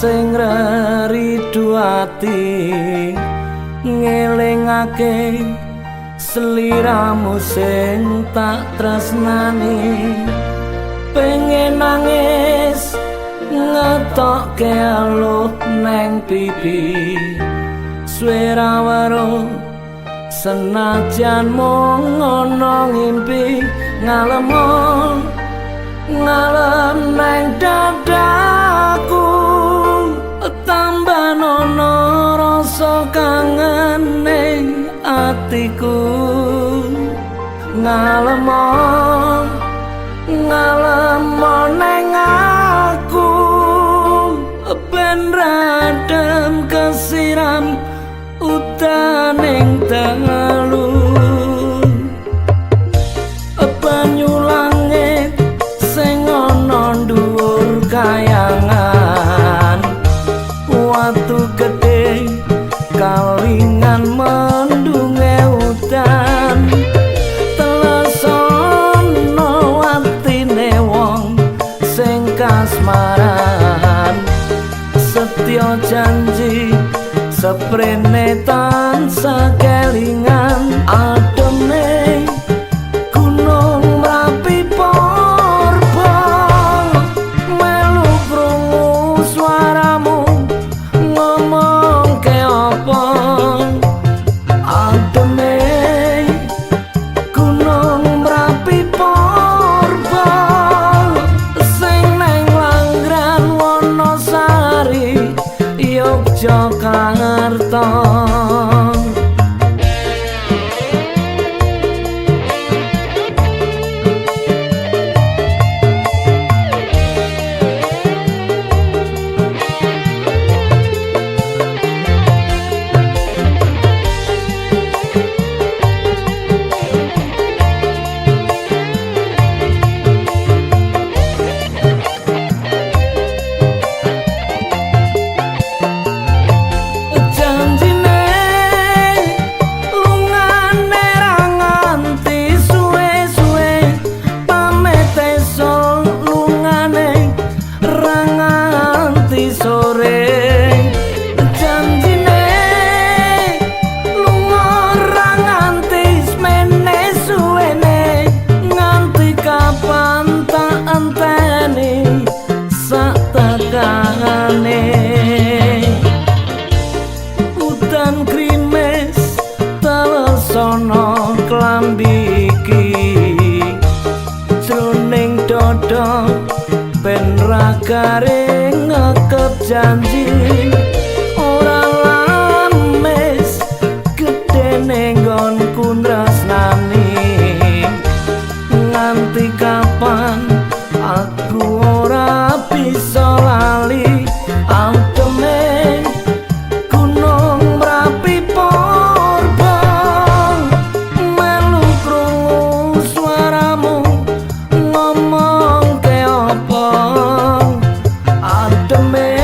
Sing reridu ati ngelingake sliramu sing tak tresnani, pengen nangis ngetokke aluh neng pipi, suwe ra weruh senajan mung ana ngimpi. Ngalem ngalem neng dadaku, tambah nono rasa kangen ning atiku. Ngalem ngalem neng aku, ben radem kesiram utaning dalu. Banyu langit sing ana dhuwur kayangan, watu gedhe kalingan mendunge udan, telesono atine wong sing kasmaran, setya janji seprene tansah kelingan. Ademe gunung Merapi purba, melu krungu suaramu ngomong ke apa. Ademe gunung Merapi purba, sing neng Langran Wonosari Yogyakarta. Janjine lungane ra nganti suwe-suwe, pamit esuk lungane ra nganti sore. Janjine lunga ra nganti semene suwene, nganti kapan tak enteni sak tekane. Udan grimis telesono klambi iki jroning dada, ben ra garing ngekep janji. Ora lamis gedene nggonku tresnani, nganti kapan aku ora bisa lali. Ademe gunung Merapi purba, melu krungu suaramu ngomong ke apa. Ademe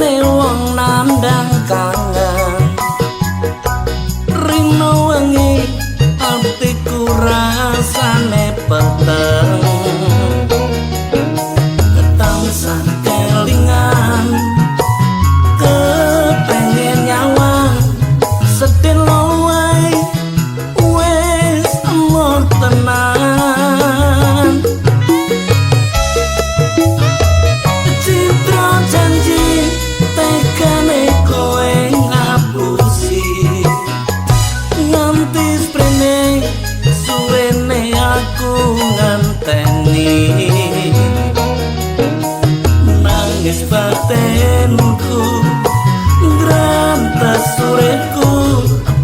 Rasane wong nandang kangen. Rino wengi atiku rasane peteng. Tansah kelingan, kepengen nyawang sedelo wae wis emoh tenan. Citra janji tekane kowe ngapusi, nganti sprene suwene aku ngenteni. Nangis batinku ngrantes uripku,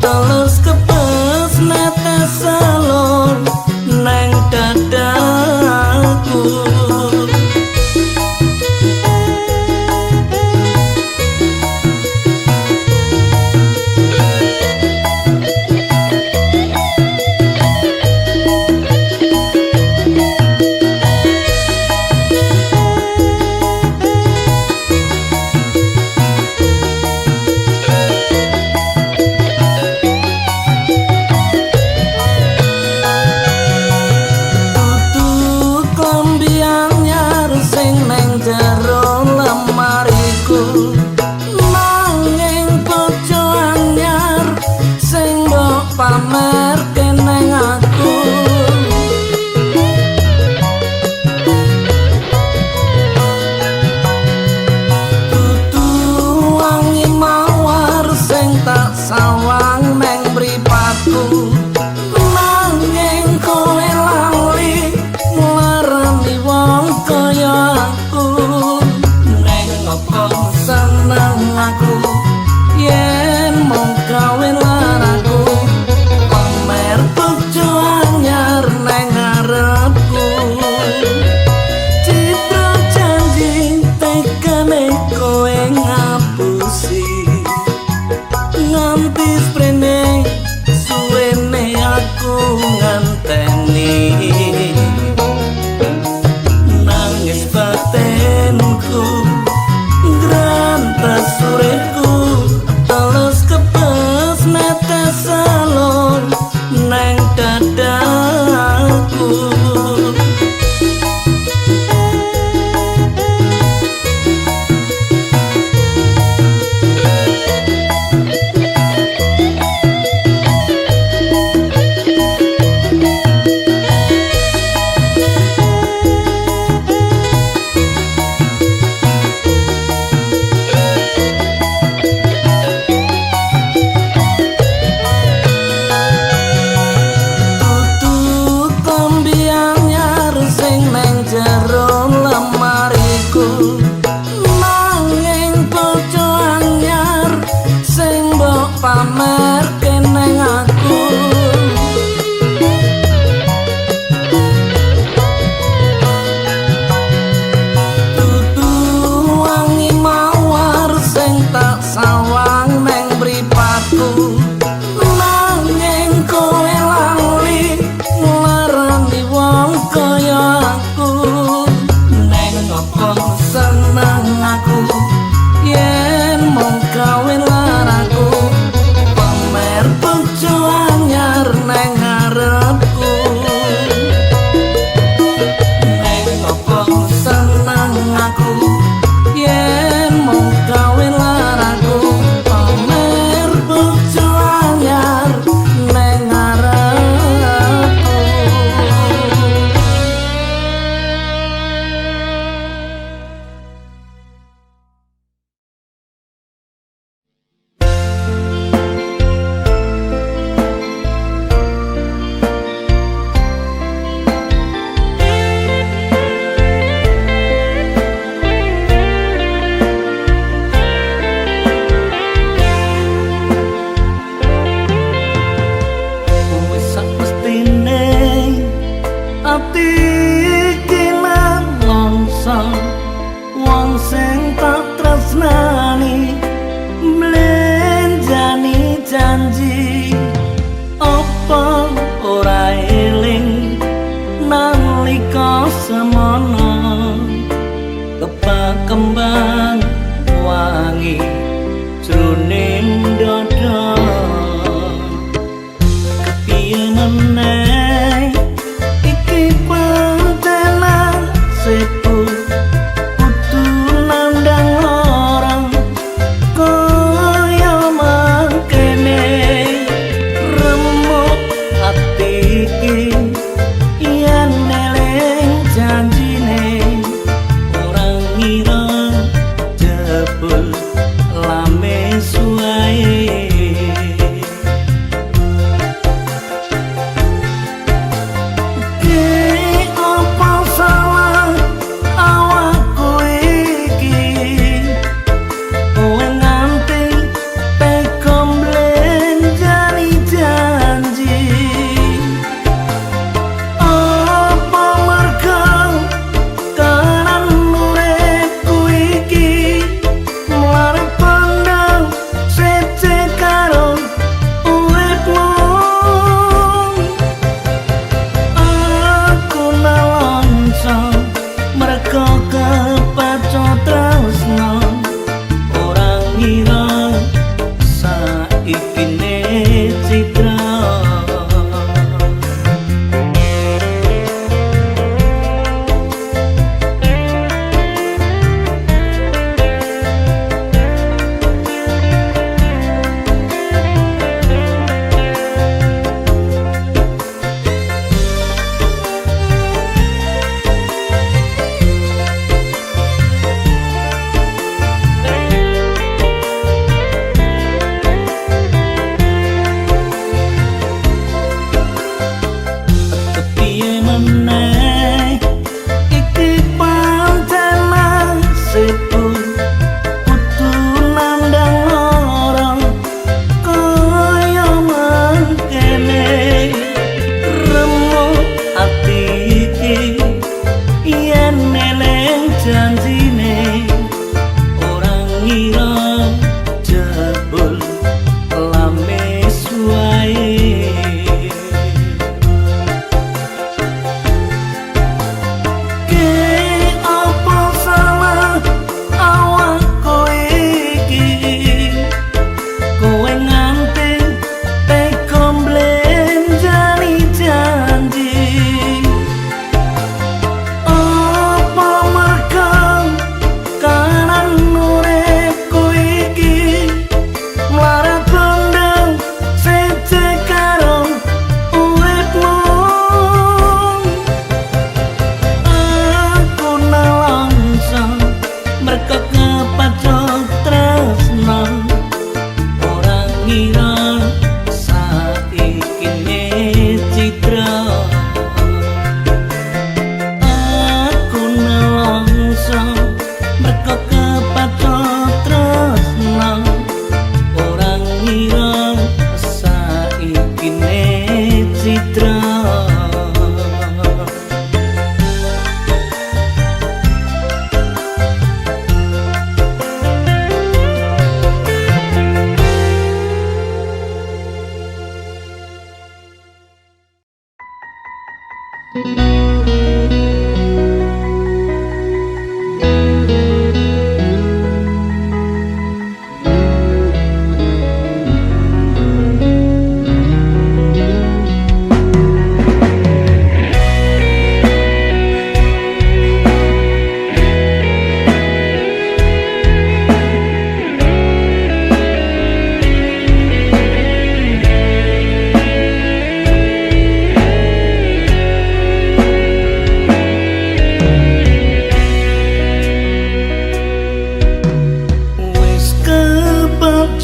teles kebes netes salur neng dadaku. Dudu klambi anyar sing neng jero lemariku, nanging bojo anyar sing mbok pamerke neng aku. Dudu wangi mawar sing tak sawang neng mripatku, nanging kowe lali nglarani wong kaya aku. Neng opo seneng aku yen mung gawe laraku, pamer bojo anyar neng ngarepku. Citra janji tekane kowe ngapusi, nganti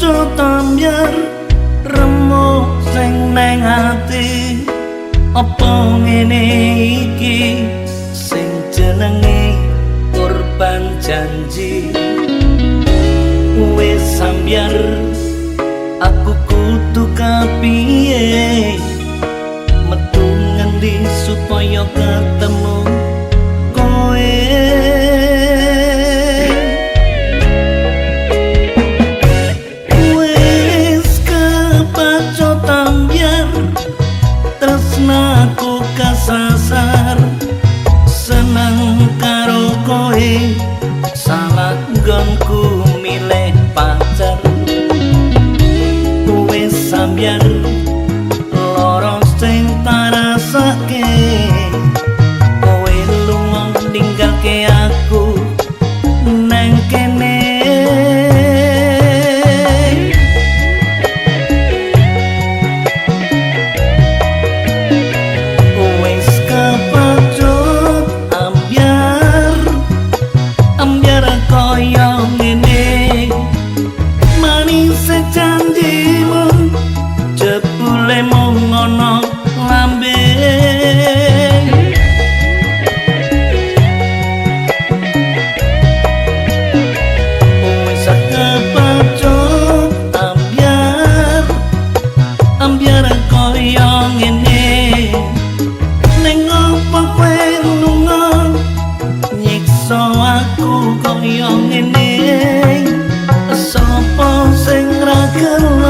Kepacut ambyar remuk sing neng ati. Apa ngene iki sing jenenge korban janji? Wis ambyar aku kudu kapiye, metu ngendi supaya ketemu kowe. Wis kepacut ambyar tresnaku kasasar, seneng karo kowe salah nggonku milih pacar. Wis ambyar lara sing tarasake, kowe lunga ninggalke aku neng kene. Wis kepacut ambyar ambyar kaya ngene, manis janjimu jebule mung ana lambe. Wis kepacut ambyar ambyar kaya ngene, ning opo kowe lunga nyiksa aku kaya ngene? Sapa sing ra gelem?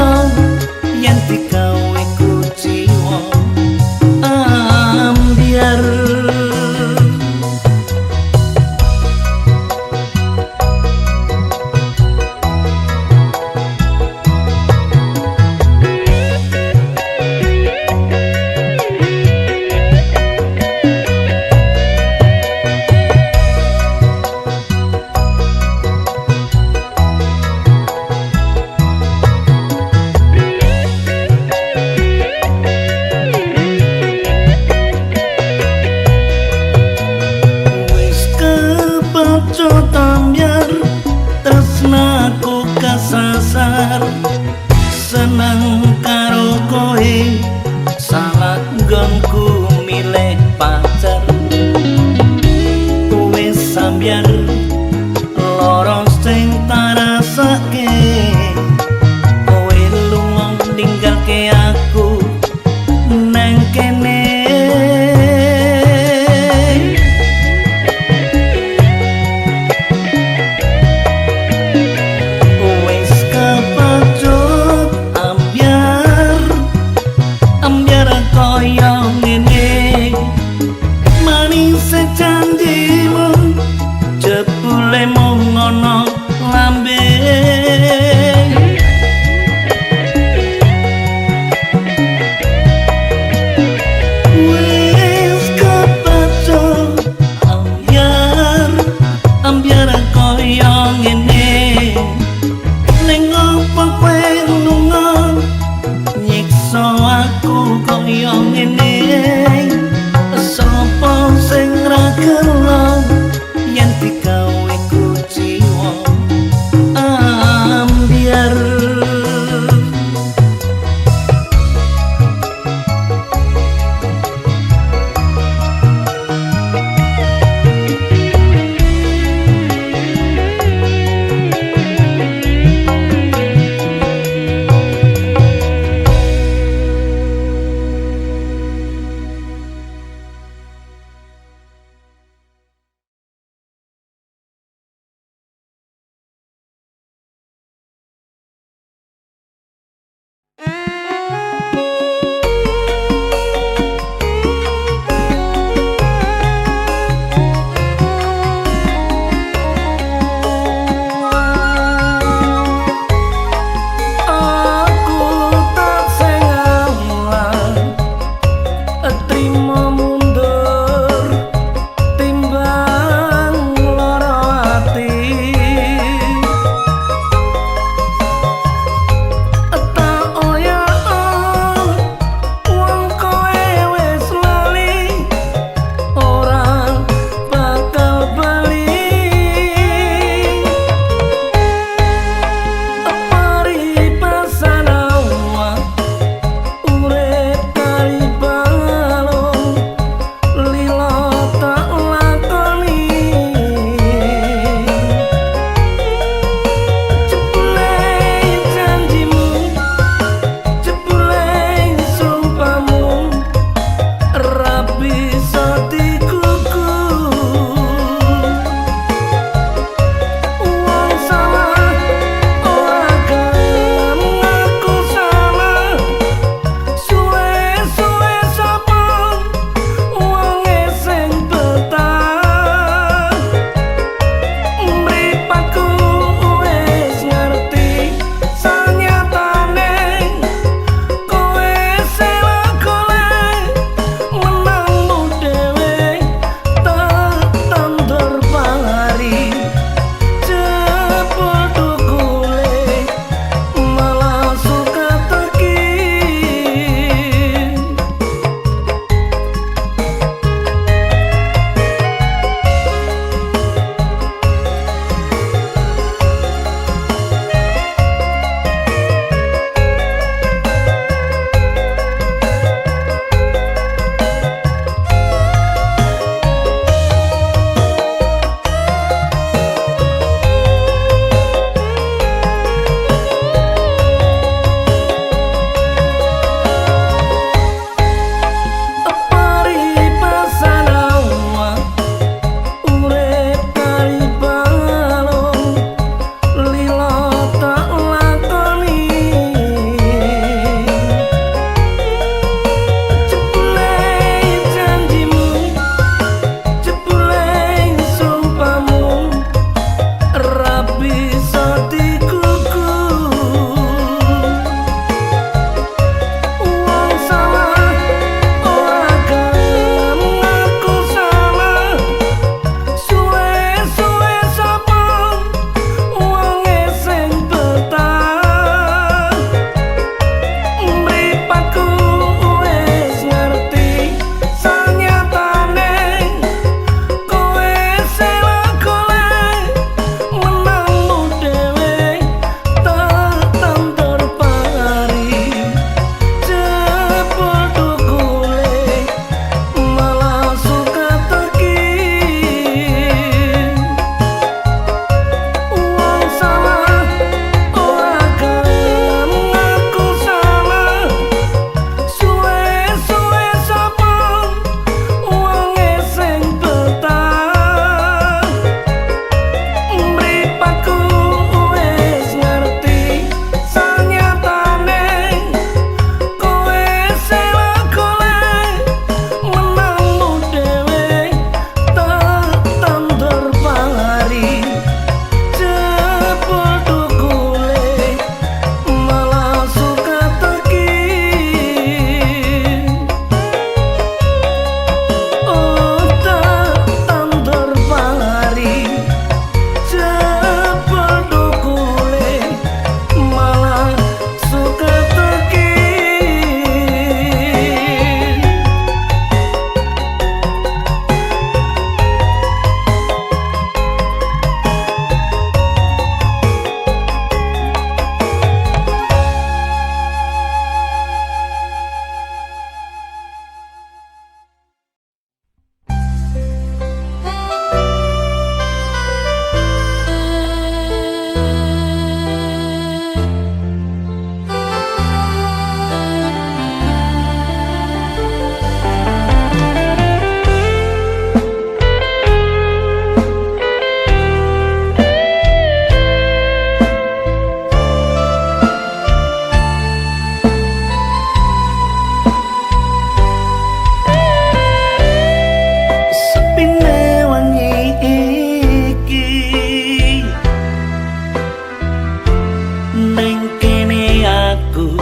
Nang kene aku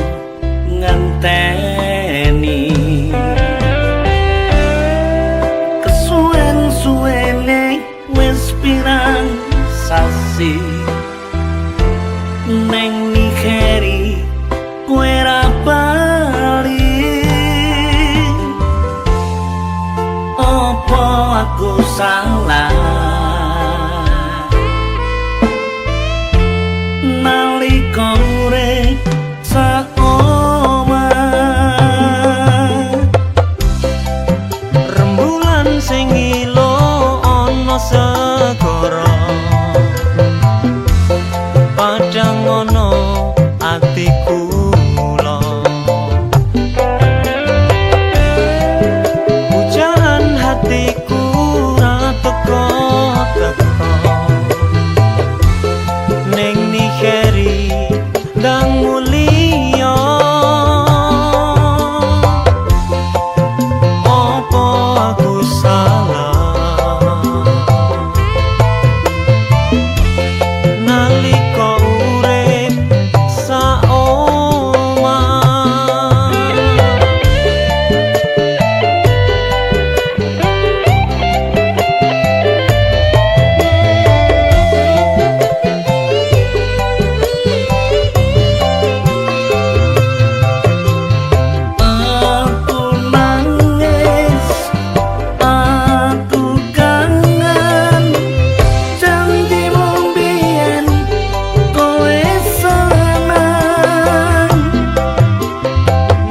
ngenteni. Kesuwen-suwene wis pirang sasi, neng Nigeri kowe ra bali. Opo aku salah nalika urip sak omah? Rembulan sing ngilo ana segara, padhang ana atiku mula. Pujaan hatiku ra teko teko, ning Nigeri ndang mulia. Apa aku salah nalika urip sak omah? Aku nangis, aku kangen janjimu biyen kowe seneng.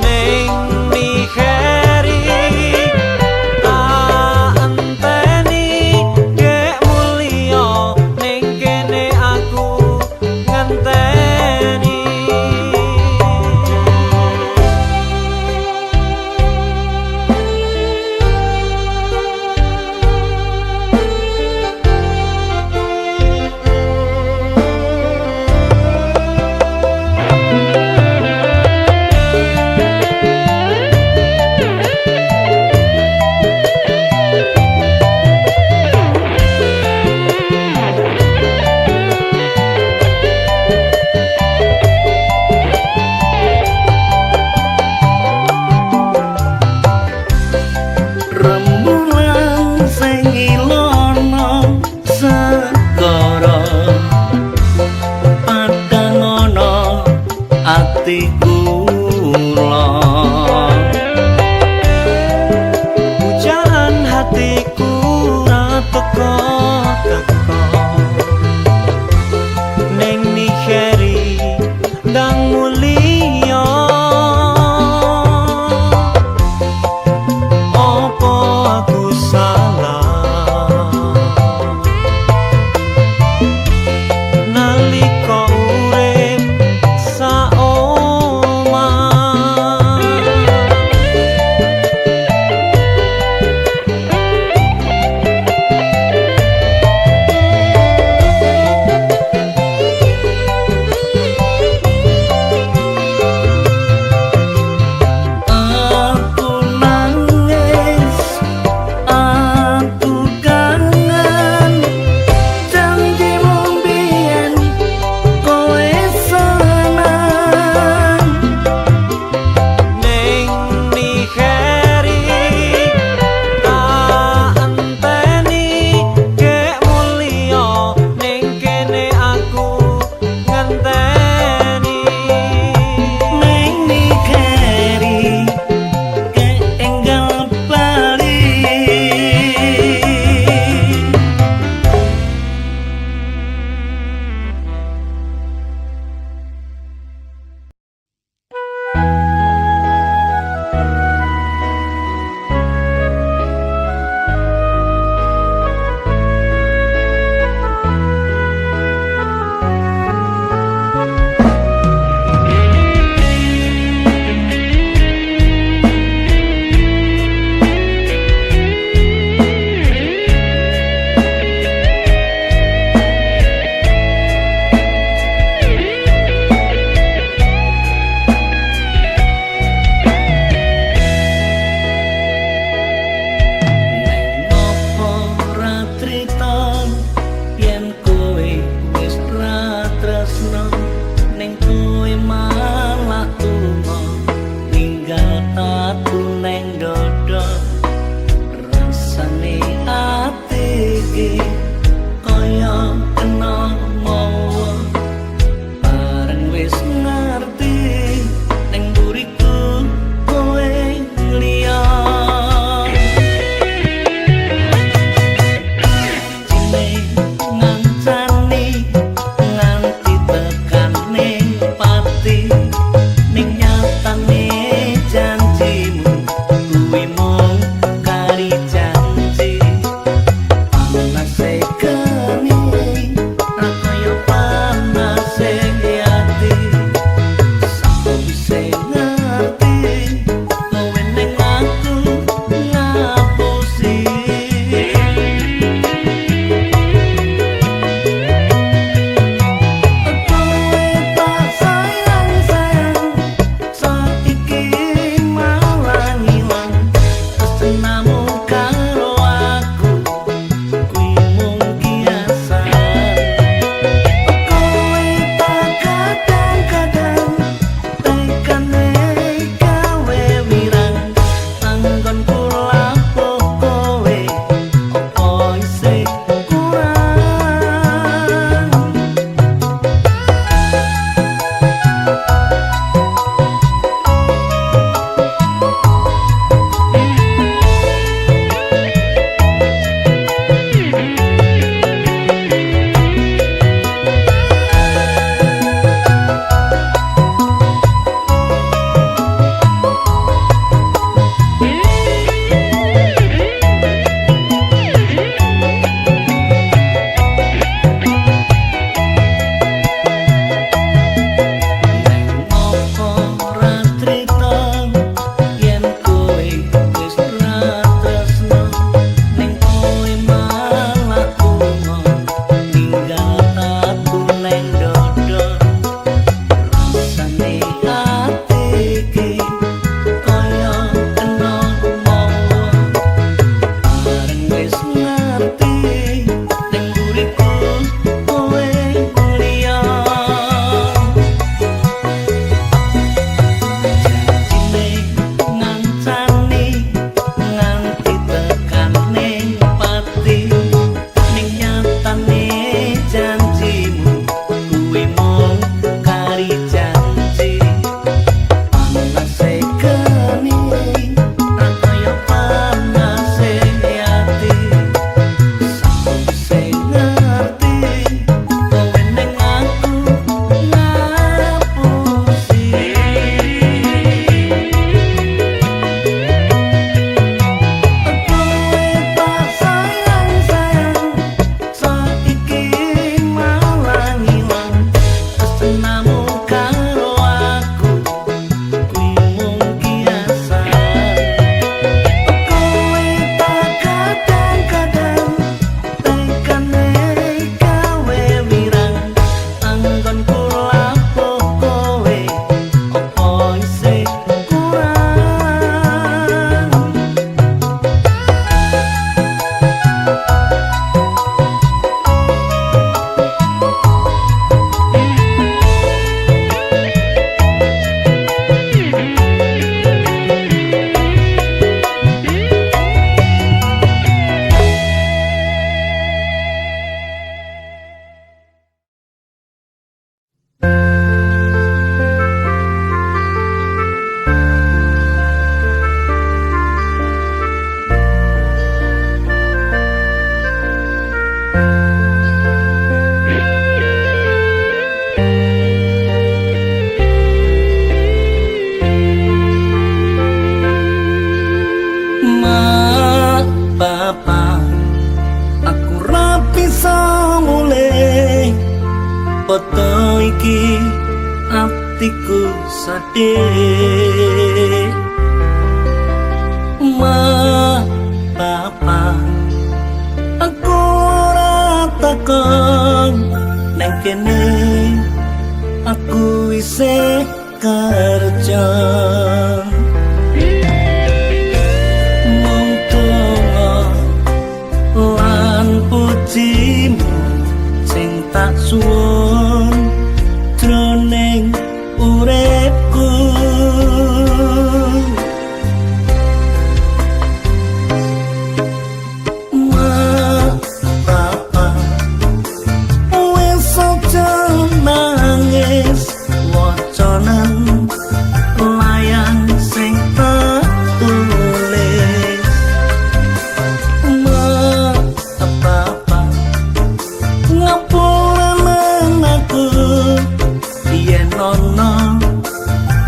Ning Nigeri tak enteni gek mulya, ning kene aku ngenteni. Rembulan sing ilono segara, padhang ana atiku kula. Pujaan hatiku ra teko teko, ning Nigeri ndang mulya. Apa aku salah nalika urip sak omah? Saiki atiku sedih. Ma, papa, aku ora takon nang kene, aku isih kerja. Mung donga lan pujimu sing tak suwun jroning uripku. Ma, papa, wis aja nangis, wacanen layang sing tak tulis. Ma, papa, ngapuranen aku yen ana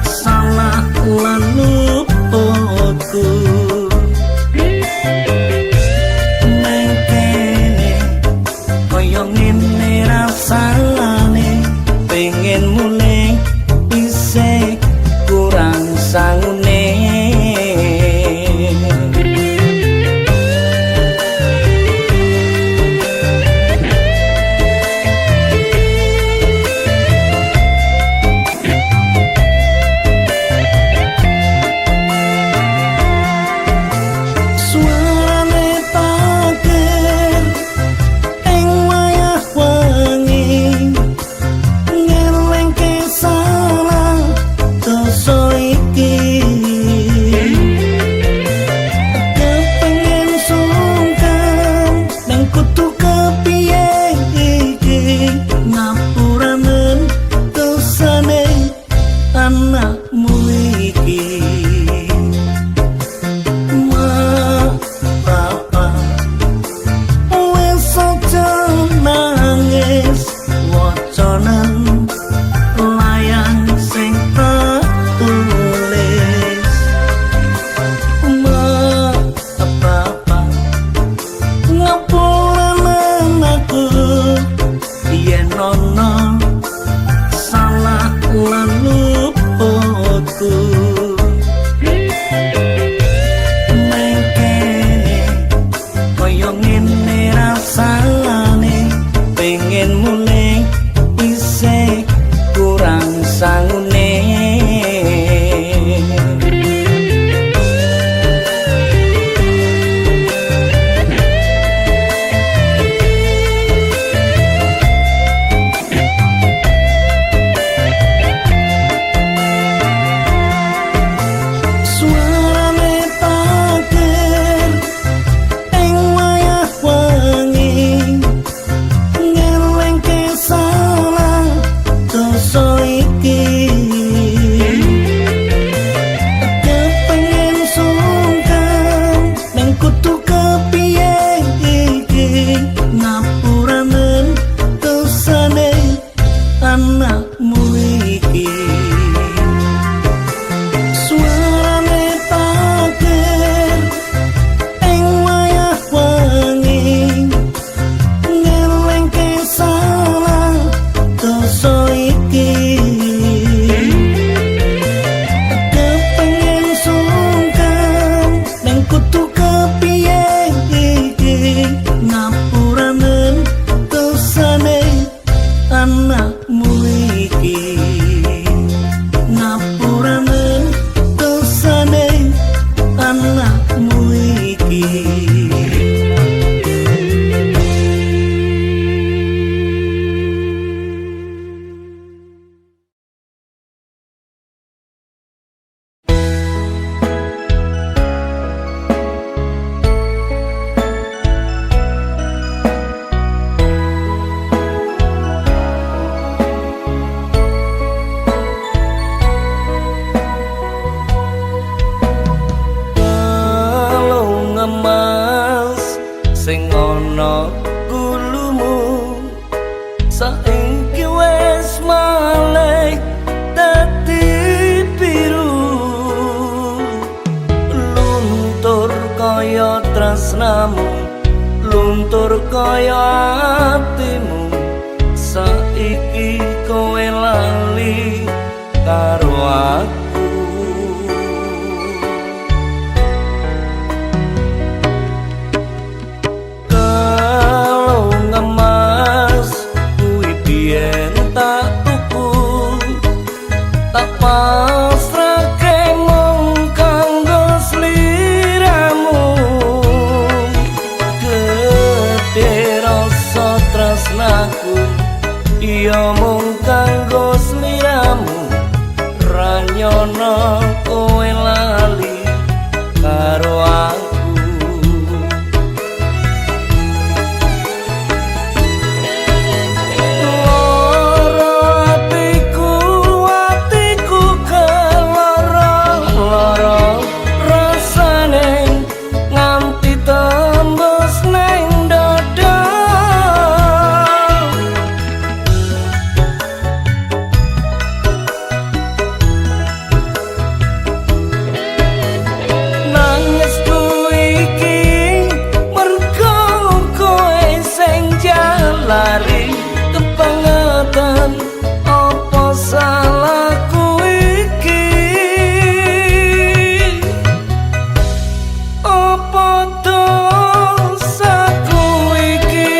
salah lan luputku. Nang kene kaya ngene rasane, pengen mulih isih kurang sangune. Suarane takir ing wayah wengi, ngelingke salah dosa iki. Kepengen sungkan nang kudu kepiye iki, ngapuranen dosane anakmu iki. Ma, papa, wis aja nangis, wacanen layang sing tak tulis. Ma, papa, ngapuranen aku yen ana salah lan luputku. Nang kene kaya ngene rasane, pengen mulih isih kurang sangune. Suarane takir ing wayah wengi, ngelingke salah dosa iki. Kepengen sungkan nang kudu kepiye iki, ngapuranen dosane anakmu iki. Suarane takir ing wayah wengi, ngelingke salah dosa iki. Kepengen sungkan nang kudu kepiye iki, ngapuranen dosane anakmu iki. Ngapuranen dosane anakmu iki. Kalung emas sing ana gulumu saiki wis malih dadi biru, luntur kaya tresnamu, luntur kaya atimu. Saiki kowe karo aku. Kalung emas kuwi biyen tak tuku, tak pasrahke mung kanggo sliramu. Gedhe rasa tresnaku iya mung kanggo sliramu, ra nyono kowe lali karo aku. Loro atiku, atiku keloro-loro rasane nganti tembus neng dada. Nangisku iki mergo kowe sing jalari kebangetan, apa salahku iki? Apa dosaku iki?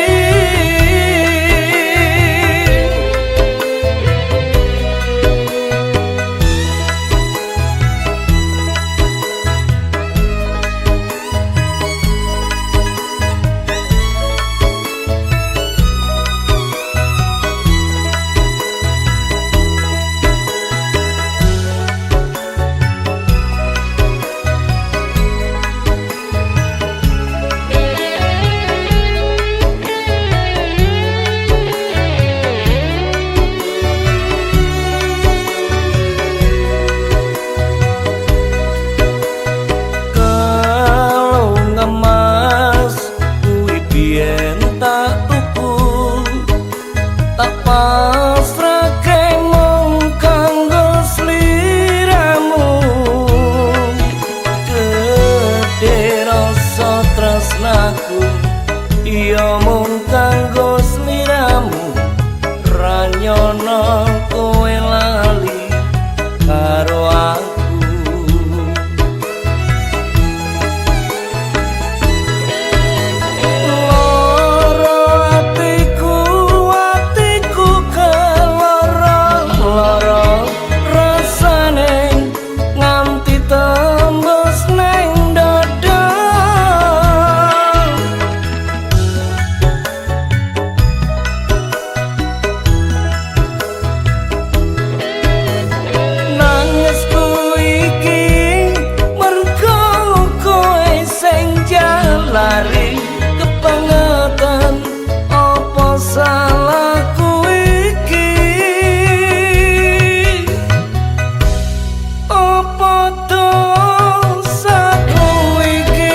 Kalung emas kuwi biyen tak tuku, tak pasrahke mung kanggo sliramu. Gedhe rasa tresnaku iya mung kanggo sliramu, ra nyono kowe lali karo aku. Loro atiku, atiku keloro-loro rasane nganti tembus neng dada. Nangisku iki mergo kowe sing jalari kebangetan, apa salahku iki? Apa dosaku iki?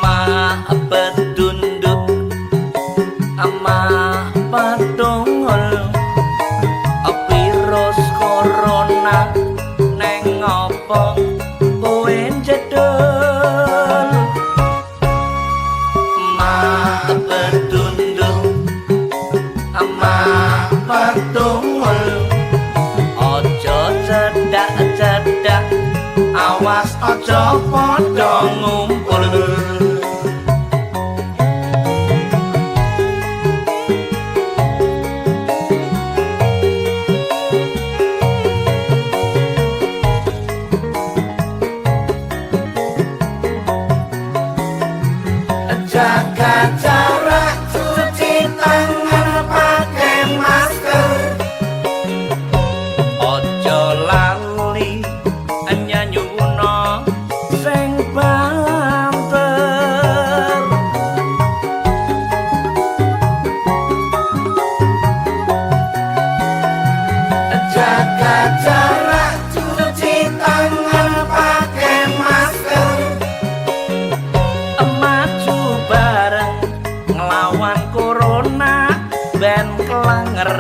Ma pedunduk ama padongol, virus corona neng apa kowe jedul. Ma pedunduk ama padongol, aja cedak-cedak, awas aja padha ngumpul. Jaga jarak, cuci tangan pakai masker. Ojo lali nyanyuno sing banter. Jaga jarak, cuci tangan pakai masker. Maju bareng nglawan corona ben kelanger.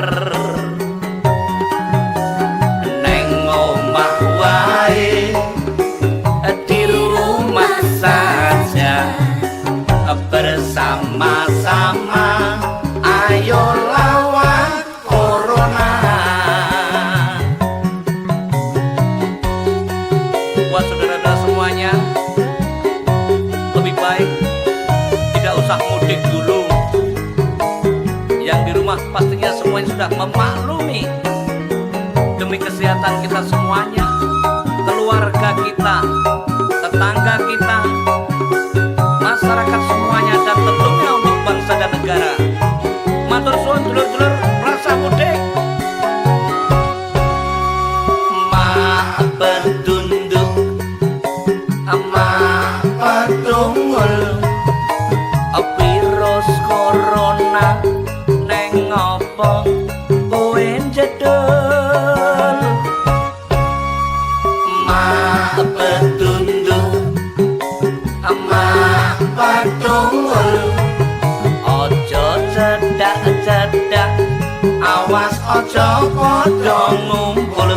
Neng omah wae, di rumah saja, bersama-sama ayo lawan corona. Buat saudara-saudara semuanya, lebih baik tidak usah mudik dulu. Yang di rumah pastinya semuanya sudah memaklumi. Demi kesehatan kita semuanya, keluarga kita, tetangga kita, masyarakat semuanya, dan tentunya untuk bangsa dan negara. Matur suwun, dulur-dulur, rasah mudik. Mak pedunduk, mak pedunggul, virus corona neng opo kowe jedul. Mak pedunduk, mak pedunggul, ojo cedak-cedak, awas ojo padha ngumpul.